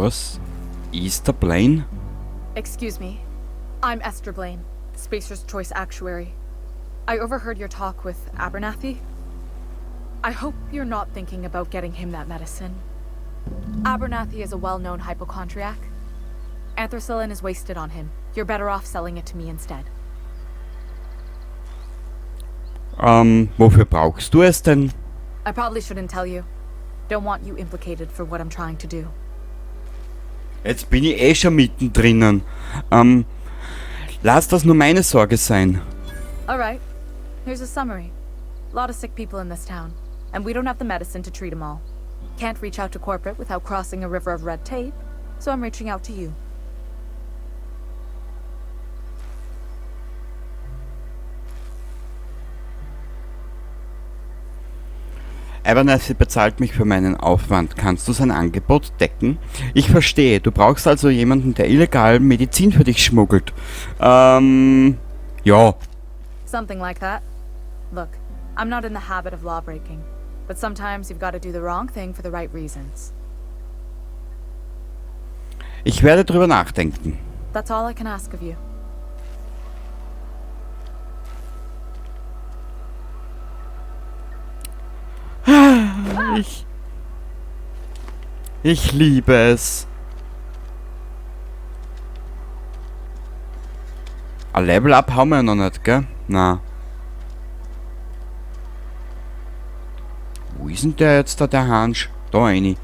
Was? Esther Blaine? Excuse me. I'm Esther Blaine, Spacer's Choice Actuary. I overheard your talk with Abernathy. I hope you're not thinking about getting him that medicine. Abernathy is a well-known hypochondriac. Anthracillin is wasted on him. You're better off selling it to me instead. Wofür brauchst du es denn? I probably shouldn't tell you. Don't want you implicated for what I'm trying to do. Jetzt bin ich eh schon mittendrin. Lass das nur meine Sorge sein. All right. Here's a summary. Lot of sick people in this town, and we don't have the medicine to treat them all. Can't reach out to corporate without crossing a river of red tape, so I'm reaching out to you. Abernathy bezahlt mich für meinen Aufwand. Kannst du sein Angebot decken? Ich verstehe. Du brauchst also jemanden, der illegal Medizin für dich schmuggelt. Ja. Something like that. Look, I'm not in the habit of lawbreaking, but sometimes you've got to do the wrong thing for the right reasons. Ich werde drüber nachdenken. That's all I can ask of you. Ich liebe es. Ein Level Up haben wir ja noch nicht, gell? Na. Wo ist denn der jetzt da, der Hansch? Da rein.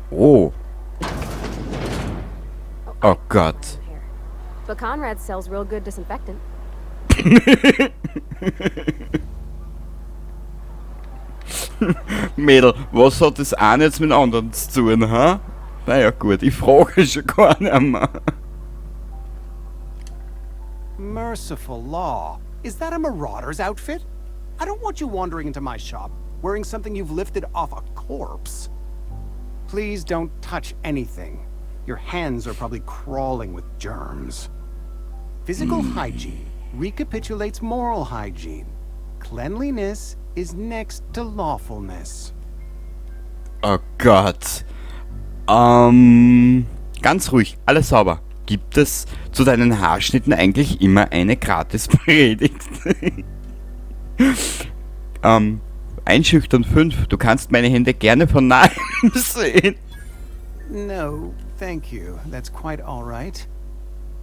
Oh. Oh Gott. But Conrad sells real good disinfectant. Mädel, was hat das eine jetzt mit dem anderen zu tun, ha? Naja gut, ich frage schon gar nicht mehr. Merciful law. Is that a marauder's outfit? I don't want you wandering into my shop wearing something you've lifted off a corpse. Please don't touch anything. Your hands are probably crawling with germs. Physical hygiene recapitulates moral hygiene. Cleanliness is next to lawfulness. Oh Gott. Ganz ruhig, alles sauber. Gibt es zu deinen Haarschnitten eigentlich immer eine Gratis-Predigt? Einschüchtern 5. Du kannst meine Hände gerne von nahem sehen. No, thank you. That's quite all right.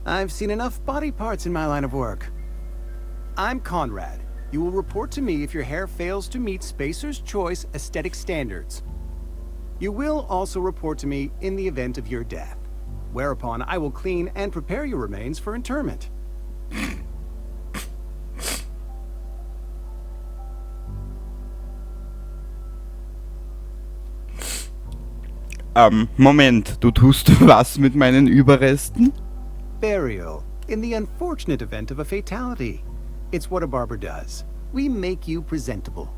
I've seen enough body parts in my line of work. I'm Conrad. You will report to me if your hair fails to meet Spacer's Choice aesthetic standards. You will also report to me in the event of your death, whereupon I will clean and prepare your remains for interment. Moment, du tust was mit meinen Überresten? Burial, in the unfortunate event of a fatality. It's what a barber does. We make you presentable.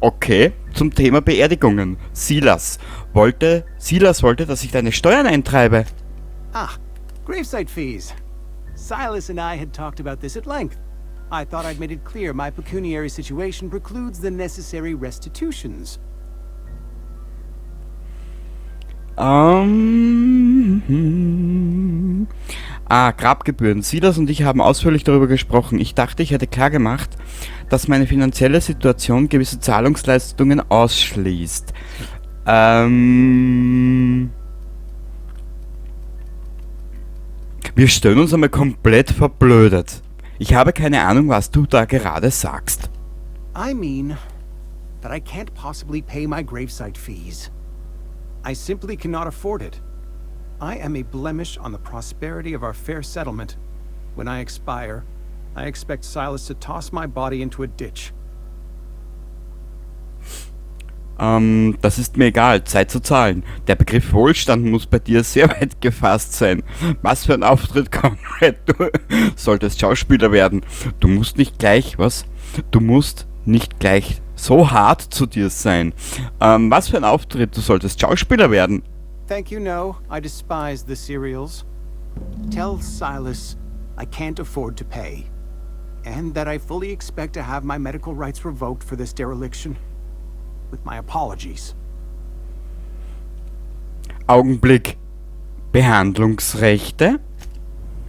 Okay, zum Thema Beerdigungen. Silas wollte, dass ich deine Steuern eintreibe. Ah, gravesite fees. Silas and I had talked about this at length. I thought I'd made it clear my pecuniary situation precludes the necessary restitutions. Ah, Grabgebühren. Silas und ich haben ausführlich darüber gesprochen. Ich dachte, ich hätte klargemacht, dass meine finanzielle Situation gewisse Zahlungsleistungen ausschließt. Wir stellen uns einmal komplett verblödet. Ich habe keine Ahnung, was du da gerade sagst. I mean that I can't possibly pay my gravesite fees. I simply cannot afford it. I am a blemish on the prosperity of our fair settlement. When I expire, I expect Silas to toss my body into a ditch. Das ist mir egal, Zeit zu zahlen. Der Begriff Wohlstand muss bei dir sehr weit gefasst sein. Was für ein Auftritt, Conrad. Du solltest Schauspieler werden. Du musst nicht gleich, was? Du musst nicht gleich so hart zu dir sein. Was für ein Auftritt, du solltest Schauspieler werden. Thank you, no. I despise the serials. Tell Silas I can't afford to pay. And that I fully expect to have my medical rights revoked for this dereliction. With my apologies. Augenblick. Behandlungsrechte?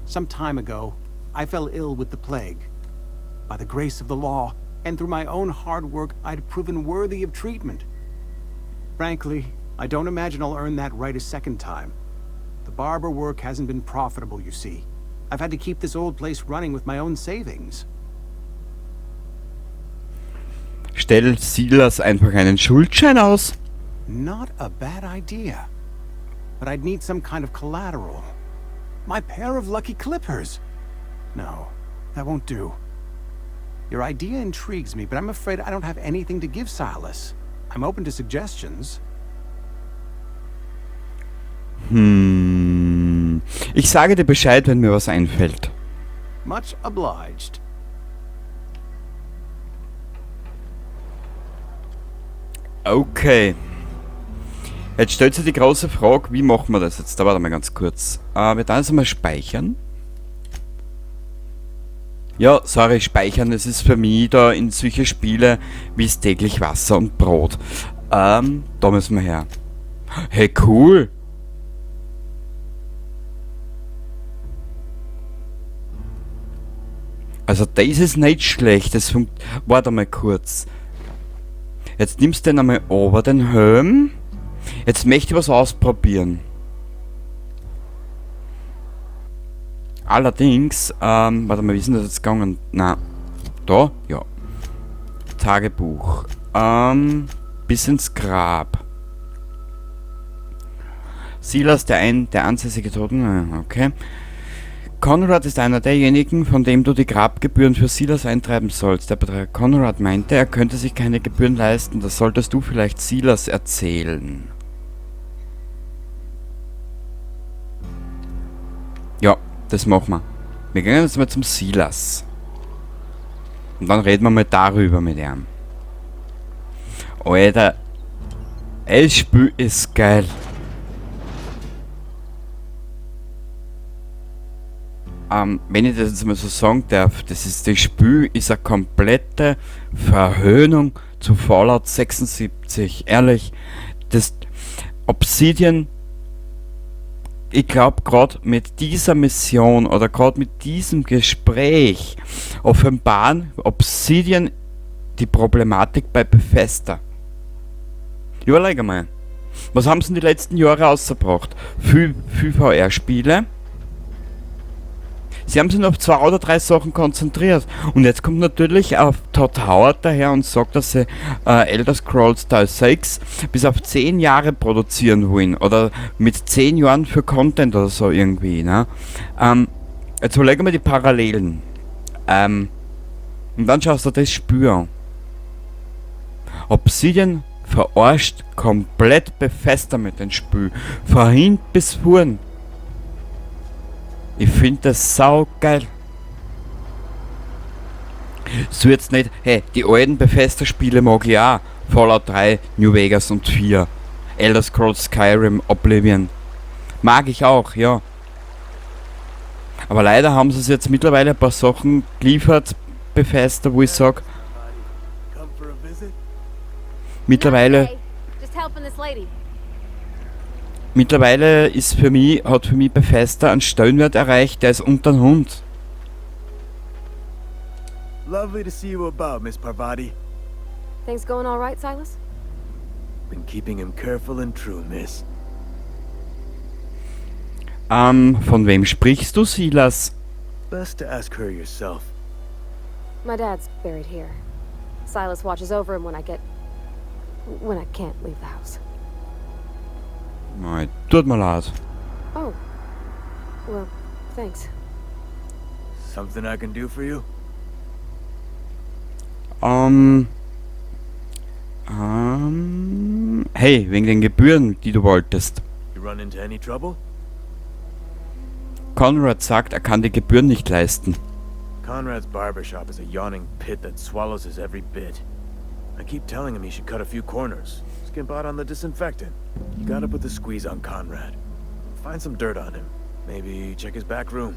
Some time ago, I fell ill with the plague. By the grace of the law, and through my own hard work, I'd proven worthy of treatment. Frankly, I don't imagine I'll earn that right a second time. The barber work hasn't been profitable, you see. I've had to keep this old place running with my own savings. Stell Silas einfach einen Schuldschein aus. Not a bad idea. But I'd need some kind of collateral. My pair of lucky clippers. No, that won't do. Your idea intrigues me, but I'm afraid I don't have anything to give Silas. I'm open to suggestions. Ich sage dir Bescheid, wenn mir was einfällt. Much obliged. Okay. Jetzt stellt sich die große Frage, wie machen wir das jetzt? Da warte mal ganz kurz. Wir dann jetzt einmal speichern. Ja, sorry, speichern, das ist für mich da in solche Spiele wie es täglich Wasser und Brot. Da müssen wir her. Hey, cool! Also das ist nicht schlecht, das funkt... Warte mal kurz. Jetzt nimmst du den einmal over den Helm. Jetzt möchte ich was ausprobieren. Allerdings, warte mal, wie ist denn das jetzt gegangen? Na, da? Ja. Tagebuch. Bis ins Grab. Silas, der ansässige Toten, okay. Conrad ist einer derjenigen, von dem du die Grabgebühren für Silas eintreiben sollst. Der Betreiber Conrad meinte, er könnte sich keine Gebühren leisten. Das solltest du vielleicht Silas erzählen. Ja, das machen wir. Wir gehen jetzt mal zum Silas. Und dann reden wir mal darüber mit ihm. Alter, das Spiel ist geil. Wenn ich das jetzt mal so sagen darf, das Spiel ist eine komplette Verhöhnung zu Fallout 76. Ehrlich, das Obsidian, ich glaub, grad mit dieser Mission oder grad mit diesem Gespräch offenbaren Obsidian die Problematik bei Bethesda. Überleg einmal, was haben sie in den letzten Jahren rausgebracht? Viel, viel V R-Spiele. Sie haben sich auf 2 oder 3 Sachen konzentriert. Und jetzt kommt natürlich auf Todd Howard daher und sagt, dass sie Elder Scrolls Teil 6 bis auf 10 Jahre produzieren wollen. Oder mit 10 Jahren für Content oder so irgendwie. Ne? Jetzt überlegen wir die Parallelen. Und dann schaust du das Spiel an. Obsidian verarscht komplett Bethesda mit dem Spiel. Von hinten bis vorn. Ich find das saugeil. So jetzt nicht, hey, die alten Bethesda-Spiele mag ich auch. Fallout 3, New Vegas und 4. Elder Scrolls, Skyrim, Oblivion. Mag ich auch, ja. Aber leider haben sie es jetzt mittlerweile ein paar Sachen geliefert, Bethesda, wo ich sag, mittlerweile hat für mich Bethesda einen Stellenwert erreicht, der ist unter den Hund. Lovely to see you about, Miss Parvati. Things going all right, Silas? Been keeping him careful and true, Miss. Von wem sprichst du, Silas? Best to ask her yourself. My dad's buried here. Silas watches over him when I can't leave the house. Nein, tut mir leid. Oh. Well, thanks. Something I can do for you? Hey, wegen den Gebühren, die du wolltest. You run into any trouble? Conrad sagt, er kann die Gebühren nicht leisten. Conrad's barbershop is a yawning pit that swallows his every bit. I keep telling him he should cut a few corners. Skimp out on the disinfectant. You got to put the squeeze on Conrad. Find some dirt on him. Maybe check his back room.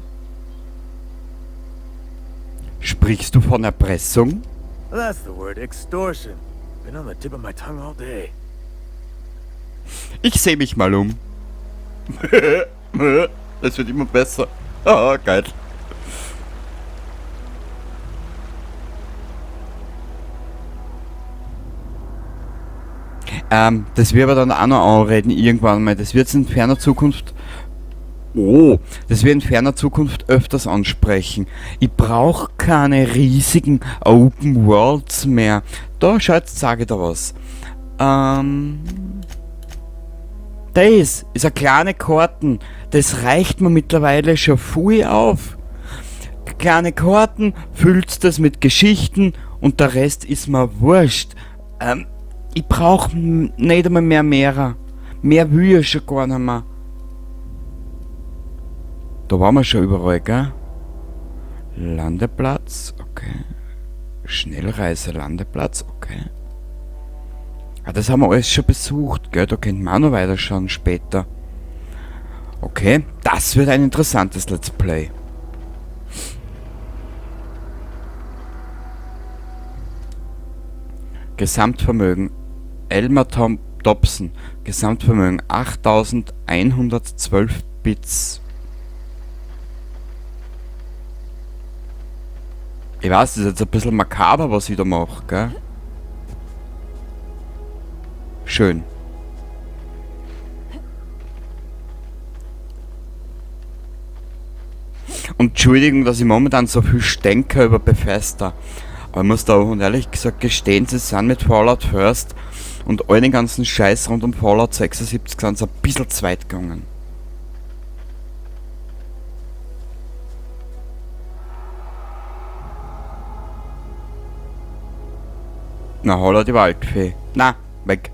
Sprichst du von Erpressung? That's the word, extortion. Been on the tip of my tongue all day. Ich sehe mich mal um. Das wird immer besser. Ah, geil. Das wird aber dann auch noch anreden irgendwann mal. Das wird's in ferner Zukunft... Oh, das wir in ferner Zukunft öfters ansprechen. Ich brauch keine riesigen Open Worlds mehr. Da, schau, jetzt sage ich da was. Das ist eine kleine Karten. Das reicht mir mittlerweile schon viel auf. Kleine Karten, füllst das mit Geschichten und der Rest ist mir wurscht. Ich brauch nicht einmal mehr mehrer. Mehr will ich schon gar nicht mehr. Da waren wir schon überall, gell? Landeplatz, okay. Schnellreise, Landeplatz, okay. Ah, das haben wir alles schon besucht, gell? Da könnten wir auch noch weiterschauen später. Okay, das wird ein interessantes Let's Play. Gesamtvermögen Elmer Tom Dobson. Gesamtvermögen 8112 Bits. Ich weiß, das ist jetzt ein bisschen makaber, was ich da mache, gell? Schön. Und Entschuldigung, dass ich momentan so viel stänke über Bethesda. Aber ich muss da auch ehrlich gesagt gestehen, sie sind mit Fallout First und all den ganzen Scheiß rund um Fallout 76 sind sie ein bisschen zu weit gegangen. Na, holla die Waldfee. Na, weg.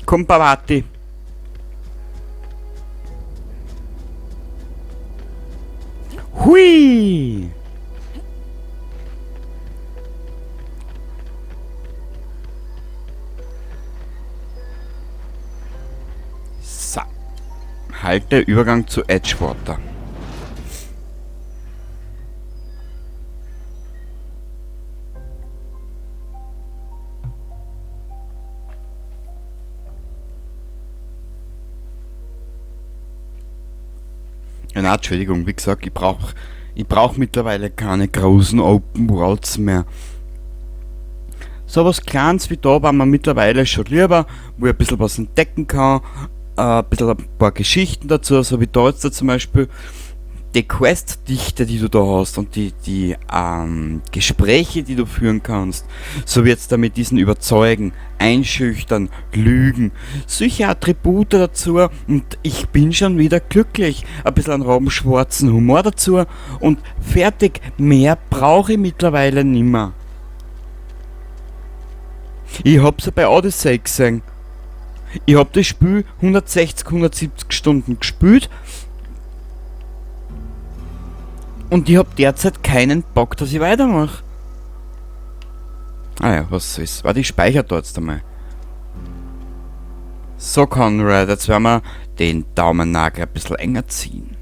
Komm, Parvati. Hui! So. Halte Übergang zu Edgewater. Ja, na, Entschuldigung, wie gesagt, ich brauch mittlerweile keine großen Open Worlds mehr. So was Kleines wie da war mir mittlerweile schon lieber, wo ich ein bisschen was entdecken kann, ein bisschen ein paar Geschichten dazu, so wie da jetzt da zum Beispiel die Questdichte, die du da hast und die Gespräche, die du führen kannst, so wird's da mit diesen Überzeugen, Einschüchtern, Lügen, solche Attribute dazu und ich bin schon wieder glücklich. Ein bisschen einen rabenschwarzen Humor dazu und fertig, mehr brauche ich mittlerweile nimmer. Ich hab's ja bei Odyssey gesehen. Ich hab das Spiel 160, 170 Stunden gespielt. Und ich hab derzeit keinen Bock, dass ich weitermache. Ah ja, was ist? Warte, ich speichere da jetzt einmal. So, Conrad, jetzt werden wir den Daumennagel ein bisschen enger ziehen.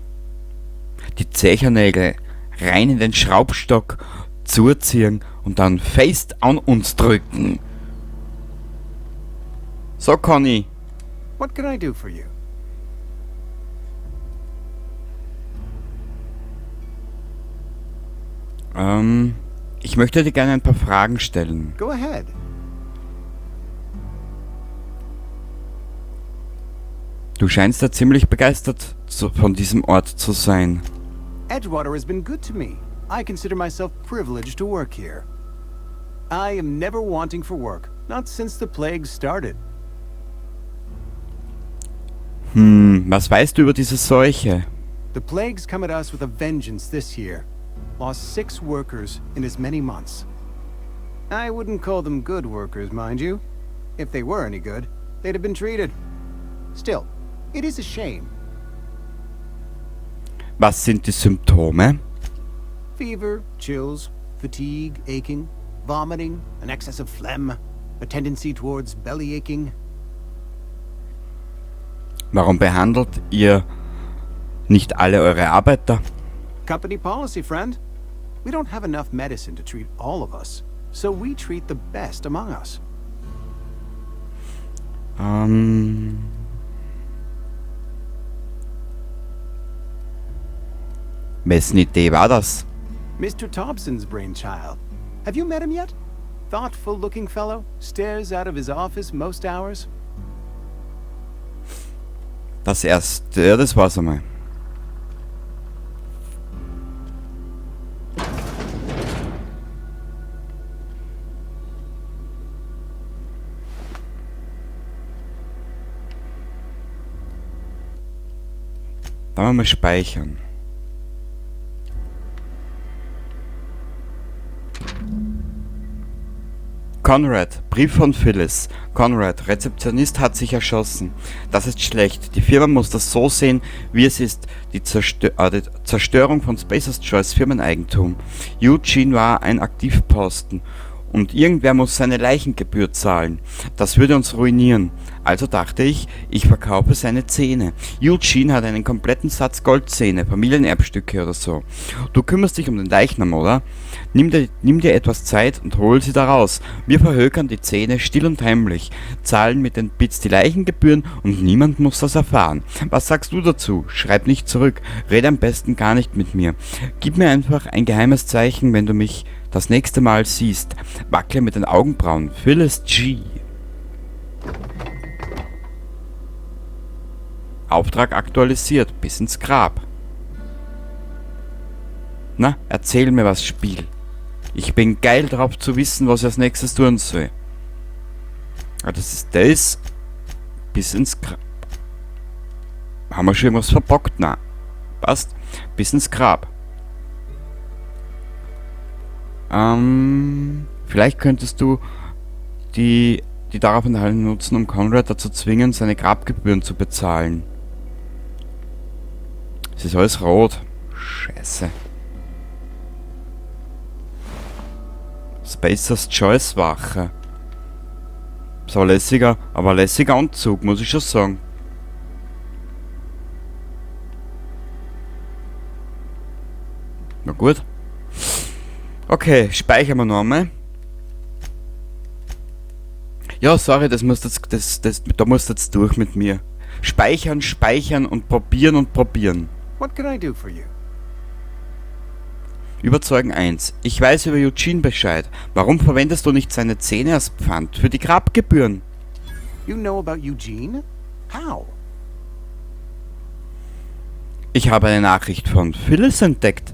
Die Zechernägel rein in den Schraubstock zuziehen und dann fest an uns drücken. So, Conny. What can I do for you? Ich möchte dir gerne ein paar Fragen stellen. Go ahead. Du scheinst ja ziemlich begeistert von diesem Ort zu sein. Edgewater has been good to me. I consider myself privileged to work here. I am never wanting for work, not since the plague started. Was weißt du über diese Seuche? The plague's come at us with a vengeance this year. Lost 6 workers in as many months. I wouldn't call them good workers, mind you. If they were any good, they'd have been treated. Still, it is a shame. Was sind die Symptome? Fever, chills, fatigue, aching, vomiting, an excess of phlegm, a tendency towards belly aching. Warum behandelt ihr nicht alle eure Arbeiter? Company policy, friend. We don't have enough medicine to treat all of us. So we treat the best among us. Wessen Idee war das? Mr. Thompson's brainchild. Have you met him yet? Thoughtful-looking fellow, stares out of his office most hours. Das erste, ja, das war's einmal. Dann mal speichern. Conrad, Brief von Phyllis. Conrad, Rezeptionist hat sich erschossen. Das ist schlecht. Die Firma muss das so sehen, wie es ist. Die Zerstörung von Spacer's Choice Firmeneigentum. Eugene war ein Aktivposten. Und irgendwer muss seine Leichengebühr zahlen. Das würde uns ruinieren. Also dachte ich, ich verkaufe seine Zähne. Eugene hat einen kompletten Satz Goldzähne, Familienerbstücke oder so. Du kümmerst dich um den Leichnam, oder? Nimm dir etwas Zeit und hol sie da raus. Wir verhökern die Zähne still und heimlich, zahlen mit den Bits die Leichengebühren und niemand muss das erfahren. Was sagst du dazu? Schreib nicht zurück. Rede am besten gar nicht mit mir. Gib mir einfach ein geheimes Zeichen, wenn du mich das nächste Mal siehst. Wackle mit den Augenbrauen. Phyllis G. Auftrag aktualisiert. Bis ins Grab. Na, erzähl mir was, Spiel. Ich bin geil drauf zu wissen, was ich als nächstes tun soll. Ah, das ist das. Bis ins Grab. Haben wir schon irgendwas verbockt? Na, passt. Bis ins Grab. Vielleicht könntest du die darauf enthaltenen nutzen, um Conrad dazu zwingen, seine Grabgebühren zu bezahlen. Es ist alles rot. Scheiße. Spacer's Choice Wache. Ist aber lässiger Anzug, muss ich schon sagen. Na gut. Okay, speichern wir noch einmal. Ja, sorry, das muss jetzt, da musst du jetzt durch mit mir. Speichern, speichern und probieren und probieren. What can I do for you? Überzeugen 1. Ich weiß über Eugene Bescheid. Warum verwendest du nicht seine Zähne als Pfand für die Grabgebühren? You know about Eugene? How? Ich habe eine Nachricht von Phyllis entdeckt.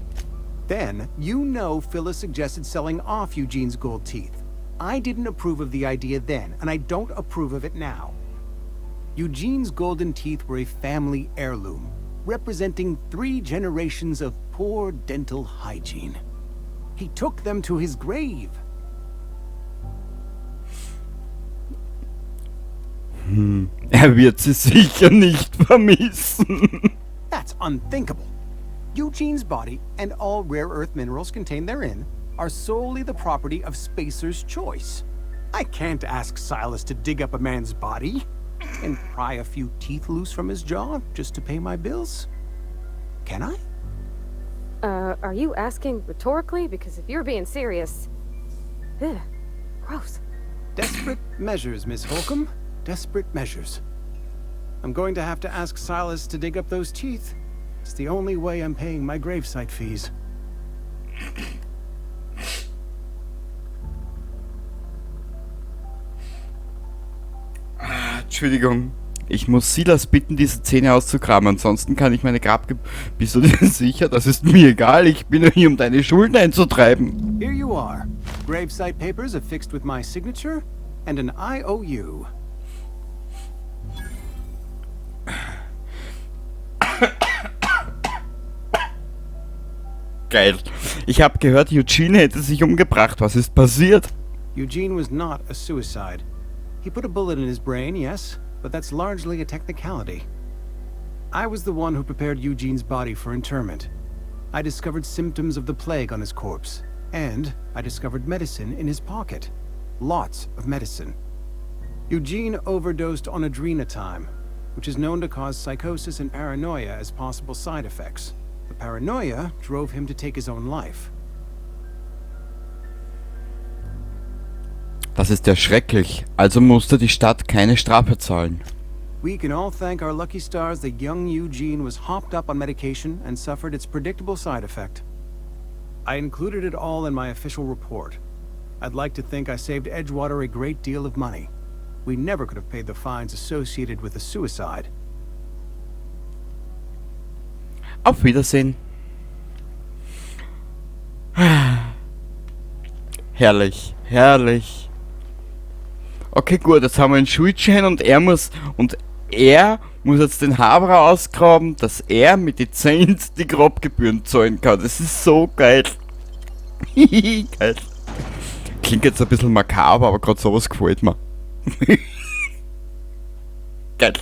Then, you know Phyllis suggested selling off Eugene's gold teeth. I didn't approve of the idea then, and I don't approve of it now. Eugene's golden teeth were a family heirloom, representing 3 generations of poor dental hygiene. He took them to his grave. Er wird sie sicher nicht vermissen. That's unthinkable. Eugene's body and all rare earth minerals contained therein are solely the property of Spacer's Choice. I can't ask Silas to dig up a man's body and pry a few teeth loose from his jaw just to pay my bills. Can I? Are you asking rhetorically? Because if you're being serious... Ugh, gross. Desperate measures, Miss Holcomb. Desperate measures. I'm going to have to ask Silas to dig up those teeth. It's the only way I'm paying my gravesite fees. Entschuldigung. Ich muss Silas bitten, diese Zähne auszugraben. Ansonsten kann ich meine Grabgebühr... Bist du dir sicher? Das ist mir egal. Ich bin nur hier, um deine Schulden einzutreiben. Here you are. Gravesite papers affixed with my signature and an IOU. Geil. Ich hab gehört, Eugene hätte sich umgebracht. Was ist passiert? Eugene was not a suicide. He put a bullet in his brain, yes, but that's largely a technicality. I was the one who prepared Eugene's body for interment. I discovered symptoms of the plague on his corpse, and I discovered medicine in his pocket. Lots of medicine. Eugene overdosed on Adrenatime, which is known to cause psychosis and paranoia as possible side effects. The paranoia drove him to take his own life. Das ist ja schrecklich. Also musste die Stadt keine Strafe zahlen. We can all thank our lucky stars that young Eugene was hopped up on medication and suffered its predictable side effect. I included it all in my official report. I'd like to think I saved Edgewater a great deal of money. We never could have paid the fines associated with a suicide. Auf Wiedersehen. Herrlich, herrlich. Okay, gut, jetzt haben wir einen Schuldschein und er muss jetzt den Haberer ausgraben, dass er mit den Zehnt die Grabgebühren zahlen kann. Das ist so geil. Geil. Klingt jetzt ein bisschen makaber, aber gerade sowas gefällt mir. Geil.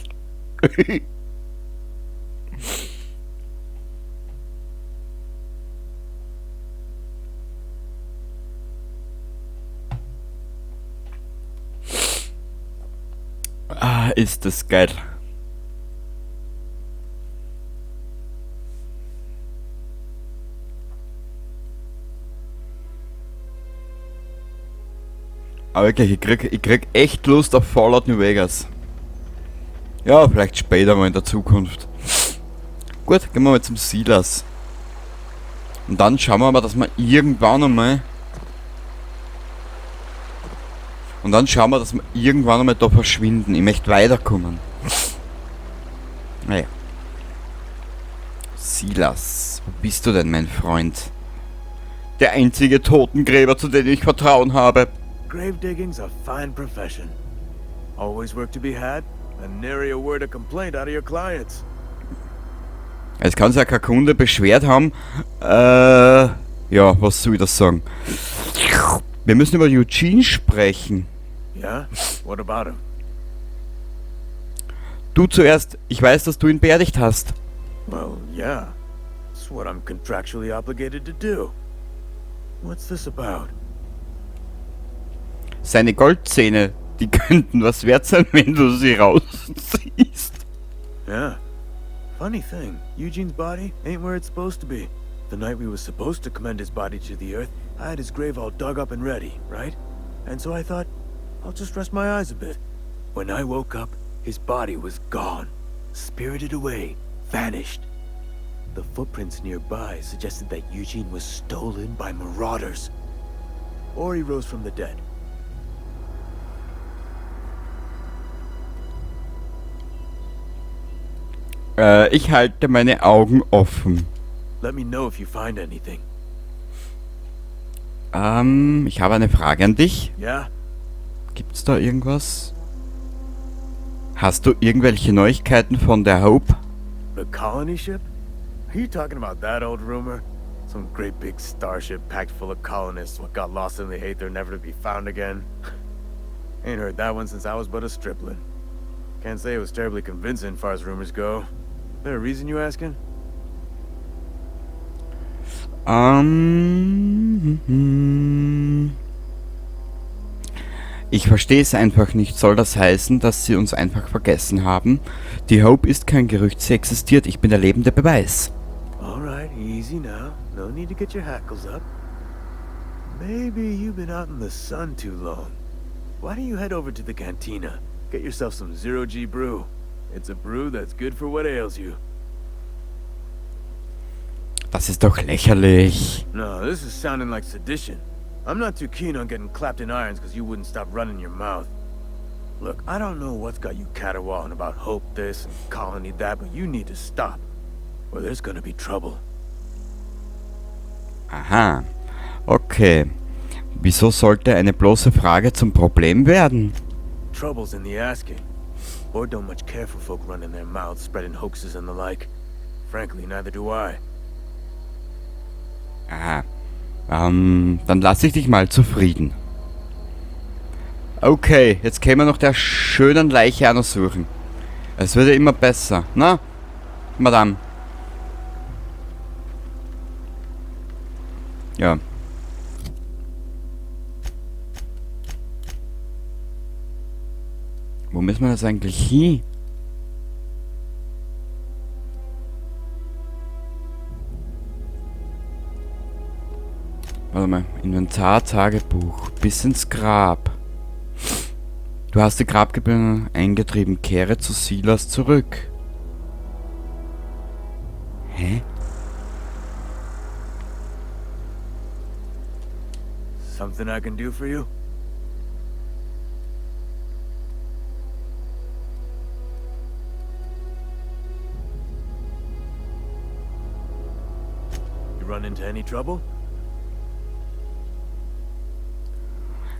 Ah, ist das geil. Aber wirklich, ich krieg echt Lust auf Fallout New Vegas. Ja, vielleicht später mal in der Zukunft. Gut, gehen wir mal zum Silas. Und dann schauen wir mal, dass wir irgendwann einmal... Und dann schauen wir, dass wir irgendwann einmal da verschwinden. Ich möchte weiterkommen. Naja. Silas, wo bist du denn, mein Freund? Der einzige Totengräber, zu dem ich Vertrauen habe. Gravedigging's a fine profession. Always work to be had, and nary a word of complaint out of your clients. Es kann sich ja kein Kunde beschwert haben. Ja, was soll ich das sagen? Wir müssen über Eugene sprechen. Yeah? What about him? Du zuerst. Ich weiß, dass du ihn beerdigt hast. Well, yeah. It's what I'm contractually obligated to do. What's this about? Seine Goldzähne, die könnten was wert sein, wenn du sie rausziehst. Yeah. Funny thing, Eugene's body ain't where it's supposed to be. The night we was supposed to commend his body to the earth, I had his grave all dug up and ready, right? And so I thought, I'll just rest my eyes a bit. When I woke up, his body was gone. Spirited away. Vanished. The footprints nearby suggested that Eugene was stolen by marauders. Or he rose from the dead. Ich halte meine Augen offen. Let me know if you find anything. Ich habe eine Frage an dich. Yeah? Gibt's da irgendwas? Hast du irgendwelche Neuigkeiten von der Hope? The colony ship? Are you talking about that old rumor? Some great big starship packed full of colonists what got lost in the aether, never to be found again. Ain't heard that one since I was but a stripling. Can't say it was terribly convincing far as rumors go. There a reason you asking? Ich verstehe es einfach nicht. Soll das heißen, dass sie uns einfach vergessen haben? Die Hope ist kein Gerücht, sie existiert. Ich bin der lebende Beweis. All right, easy now. No need to get your hackles up. Maybe you've been out in the sun too long. Why don't you head over to the cantina? Get yourself some Zero G brew. It's a brew that's good for what ails you. Das ist doch lächerlich. No, this is sounding like sedition. I'm not too keen on getting clapped in irons because you wouldn't stop running your mouth. Look, I don't know what's got you caterwauling about Hope this and colony that, but you need to stop, or there's gonna be trouble. Aha. Okay. Wieso sollte eine bloße Frage zum Problem werden? Trouble's in the asking. Board don't much care for folk running their mouths, spreading hoaxes and the like. Frankly, neither do I. Aha. Dann lasse ich dich mal zufrieden. Okay, jetzt können wir noch der schönen Leiche auch noch suchen. Es wird ja immer besser. Na, Madame. Ja. Wo müssen wir das eigentlich hin? Warte mal. Inventar, Tagebuch. Bis ins Grab. Du hast die Grabgebühren eingetrieben. Kehre zu Silas zurück. Hä? Something I can do for you? You run into any trouble?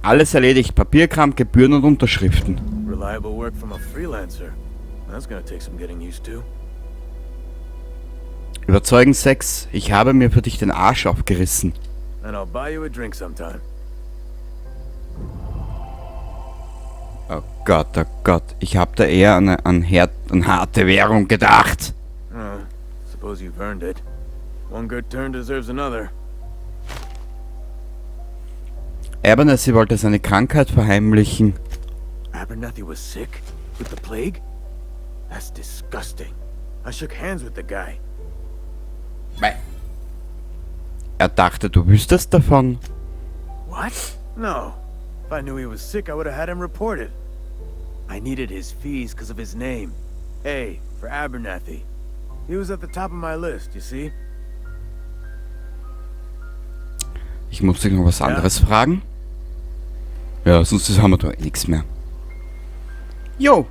Alles erledigt. Papierkram, Gebühren und Unterschriften. Reliable work from a freelancer. That's gonna take some getting used to. Überzeugen 6. Ich habe mir für dich den Arsch aufgerissen. And I'll buy you a drink sometime. Oh Gott, oh Gott. Ich habe da eher an harte Währung gedacht. Suppose you've earned it. One good turn deserves another. Abernathy wollte seine Krankheit verheimlichen. Abernathy was sick? With the plague? That's disgusting. I shook hands with the guy. Er dachte, du wüsstest davon. What? No. If I knew he was sick, I would have had him reported. I needed his fees because of his name. A for Abernathy. He was at the top of my list, you see? Ich muss dich noch was anderes fragen. Ja, sonst haben wir da nichts mehr. Jo.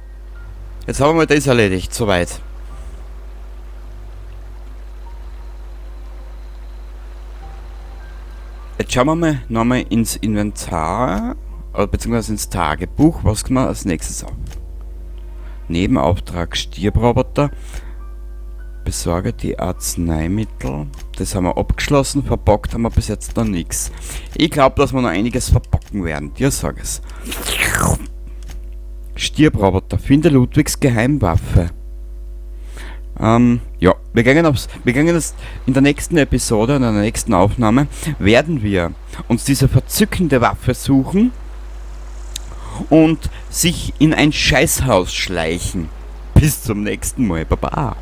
Jetzt haben wir das erledigt, soweit. Jetzt schauen wir mal nochmal ins Inventar, oder beziehungsweise ins Tagebuch. Was können wir als nächstes auf? Nebenauftrag Stirbroboter. Besorge die Arzneimittel. Das haben wir abgeschlossen. Verbockt haben wir bis jetzt noch nichts. Ich glaub, dass wir noch einiges verbocken werden. Dir sag es. Stirbroboter. Finde Ludwigs Geheimwaffe. Ja, wir gehen aufs, wir gehen jetzt in der nächsten Episode, in der nächsten Aufnahme, werden wir uns diese verzückende Waffe suchen und sich in ein Scheißhaus schleichen. Bis zum nächsten Mal. Baba.